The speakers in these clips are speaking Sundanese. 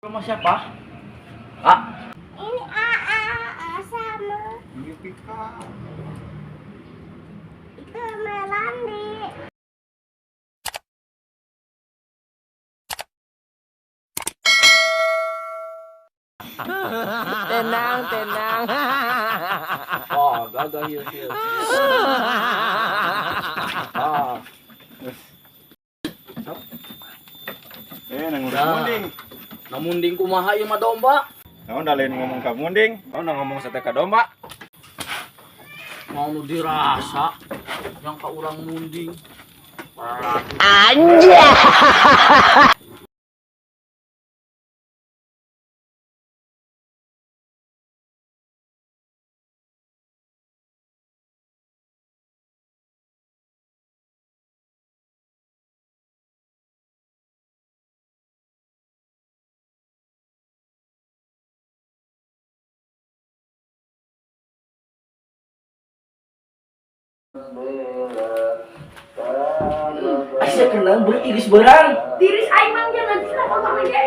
Rumah siapa? Ah, Ini AA sama Ini Pika. Itu Melandi. Tenang, tenang. Oh, gagah ieu ieu. Ah, Eh, nang ngurus Dah. munding. Na munding kumaha ieu mah domba? Naon da lain ngomong ka munding, naon da ngomong sate ka domba. Mau nu dirasa yang ka urang munding. Anjay. Asa kenal beureum iris beurang. Tiris aing mang jangan sih potong aja.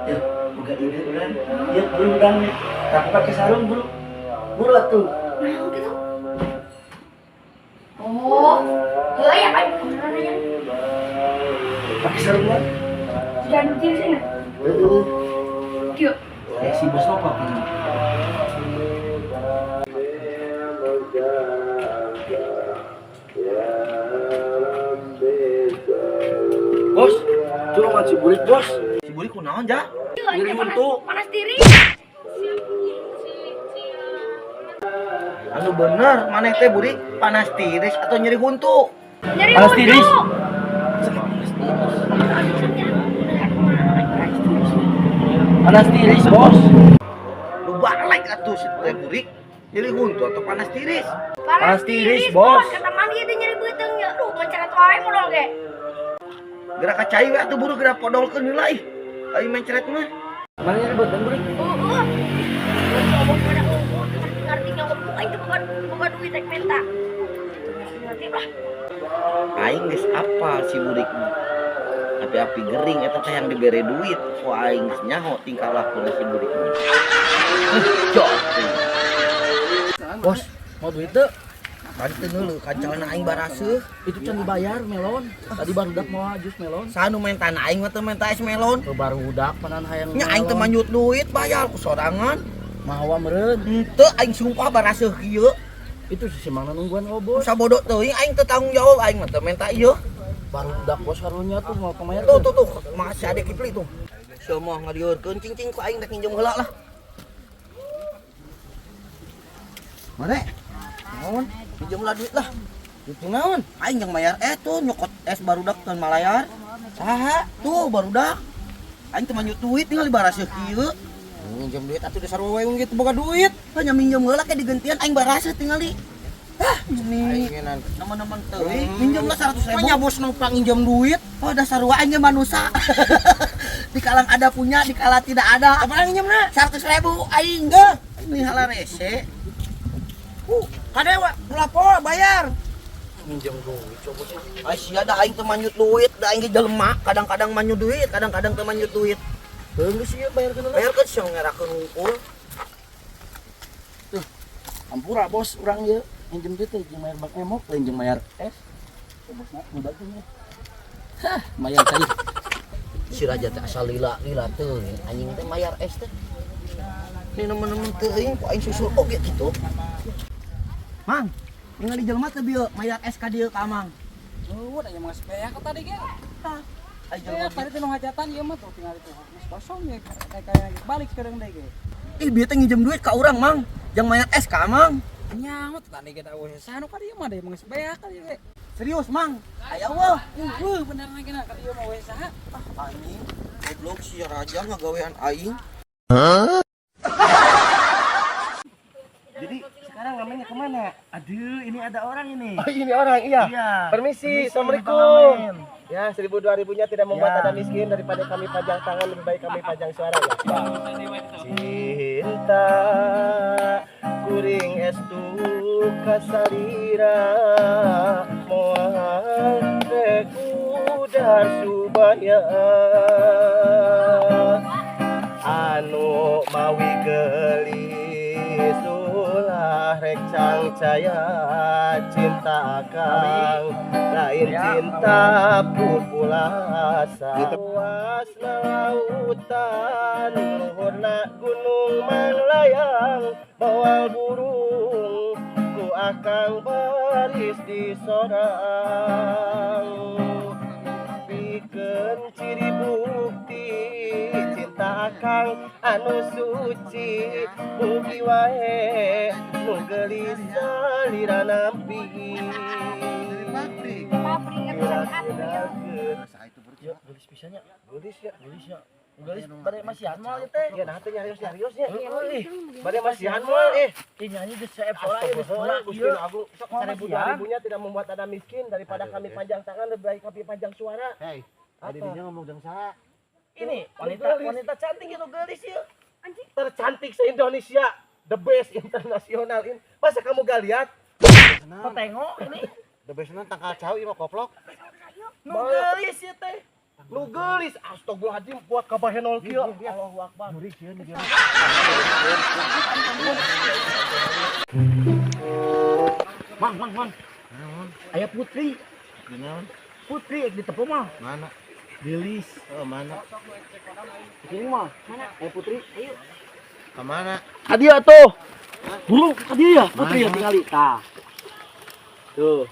Ya, boga ide urang. Ya, buru urang tapi pakai sarung buru. Buru atuh. Nah, gitu. Oh, heuh ya aing beneran aja. Pakai sarung mah. Jangan tiris ini. Heeh. Kieu. Kayak si bos apa kan? Bos, tuh si burik bos. Si Buri kunaon ja? Nyeri huntu. Panas tiris. Anu bener, maneh teh Buri panas tiris atau nyeri huntu? Nyeri Panas huntu. tiris. Panas tiris, bos. Lu balik atuh si teh Buri. Nyeri huntu atau panas tiris? Panas tiris, bos. Kata mandi itu nyeri beuteung ya. Duh, mencerat wae modal ge. Gerak ka cai we atuh buru gerak podolkeun heula ih. Aing mencret mah. Mana nyeri beuteung burik? Heeh. Ngomong pada ngerti ngomong aing teh boga duit rek menta. Ngerti lah. Aing geus apal si Burik mah. Tapi api gering eta teh yang dibere duit. Ku aing geus nyaho tingkah lakuna si Burik mah. Jok. Bos, mau duit teu? Tadi teh ngeuleuh kancana aing baraseuh. Itu can dibayar melon. Tadi barudak mau jus melon. Sanu menta aing mah teu menta es melon. Ke barudak panan hayang. Nya aing teu manyut duit bayar ku sorangan. Mawa meureun. Henteu aing sumpah baraseuh kieu. Itu si Mang nungguan oh bos. Sabodo teuing aing teu tanggung jawab aing mah teu menta ieu. Barudak bos karunya tuh mau kemayar. Tuh tuh tuh masih ada Kipli tuh. Sia mah ngaliurkeun cing-cing ku aing rek nginjem heula lah. Mare? Naon? Minjem lah duit lah. Duit naon? Aing yang bayar tuh nyokot es barudak teu malayar. Saha? Tuh barudak. Aing teu manyut duit tinggal dibaraseuh kieu. Minjem duit atuh dasar wewe gitu boga duit. Hanya minjem heula ke digentian aing baraseuh tingali. Ah, ini teman-teman teuing minjem lah 100.000. Manya bos numpang minjem duit. Oh dasar wae aing manusia. Dikalang ada punya, dikala tidak ada. Apa minjemna? 100.000 aing ge. Ini hala rese. Kade wa ulah poa bayar. Minjem duit coba sih. Ai sia da aing teu manyut duit, da aing ge jelema, kadang-kadang manyut duit, kadang-kadang teu manyut duit. Heuh geus ieu bayarkeun heula. Bayarkeun sia ngerakeun hungkul. Ampura bos urang ieu minjem duit teh jeung mayar bank emok lain jeung mayar es. Oh, bos na mudah tuh. Hah, mayar tadi. Si raja teh asal lila-lila teuing, anjing teh mayar es teh. Ini nemen-nemen teuing ku aing susul oge kitu. Mang, ningali jelema teu bieu mayar es ka dieu ka Amang. Oh, da mah geus tadi ge. Ai jelema Beak tadi teh nu hajatan ieu mah tuh tinggal itu. Geus kosong ya kayak balik sekarang deui ge. Ih, bieu teh nginjem duit ka urang, Mang. Jang mayar es ka Amang. Nyaho tadi ge da eueuh sanu ka dieu mah da mah geus beak ka dieu ge. Serius, Mang. Aya wah. Eueuh bener na ge na ka dieu mah eueuh saha. Ah, anjing. Goblok si raja ngagawean aing. Jadi sekarang ngamennya kemana? Aduh, ini ada orang ini. Oh, ini orang iya. Iya. Permisi, Permisi, assalamualaikum. Bang Amen. Ya, 1000 2000-nya tidak membuat Ya. Anda miskin, daripada kami pajang tangan lebih baik kami pajang suara ya. Cinta kuring estu kasalira moal rek udar subaya. Mawi geulis, ulah rek cangcaya. Cinta akang lain cinta pupulasa. Luasna lautan, luhurna gunung manglayang. Moal burung ku akang baris disorang. Pikeun ciri bukti cinta akang anu suci, mugi wae nu geulis salira nampi. Pabrik nggak bisa diatur ya. Ya, geulis pisan nya. Geulis ya. Geulis nya. Geulis bade masihan moal ieu teh. Ya, nah teh nyarios-nyarios nya. Heeh. Bade masihan moal eh. Ih, nyanyi geus seep soalnya geus Astagfirullah, bola Gusti ieu. Agung. Sok Mau seribu masihan? dua ribunya tidak membuat Anda miskin. Daripada kami panjang tangan, lebih baik kami panjang suara. Hei, Apa? tadi dia ngomong jeung saha? Ini wanita Geulis. Wanita cantik itu geulis ieu. Tercantik se-Indonesia, the best internasional in. Masa kamu gak lihat? Kok tengok ini? The best tangkal cau ieu mah, koplok. Nu geulis ieu teh. Nu geulis, astagfirullahaladzim, buat kabahenol kieu. Allahu Akbar. Jurig sieun dia. Mang, mang, mang. Aya Putri. Naon? Putri di tepo mah. Mana? Geulis. Oh, mana? Ini mah. Mana? Aya Putri. Ayo. Ka mana? Ka dieu atuh. Buru ka dieu ya, Putri ya tingali. Tah. Tuh.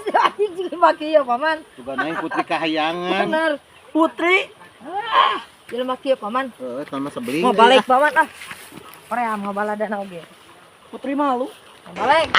Anjing jelema kieu, paman. Bukan aing putri kahayangan. Bener. Putri. Ah, jelema kieu, paman. Heeh, sama sebeling. Mau balik, paman, ah. Korea mau baladana oge. Putri malu. Mau balik.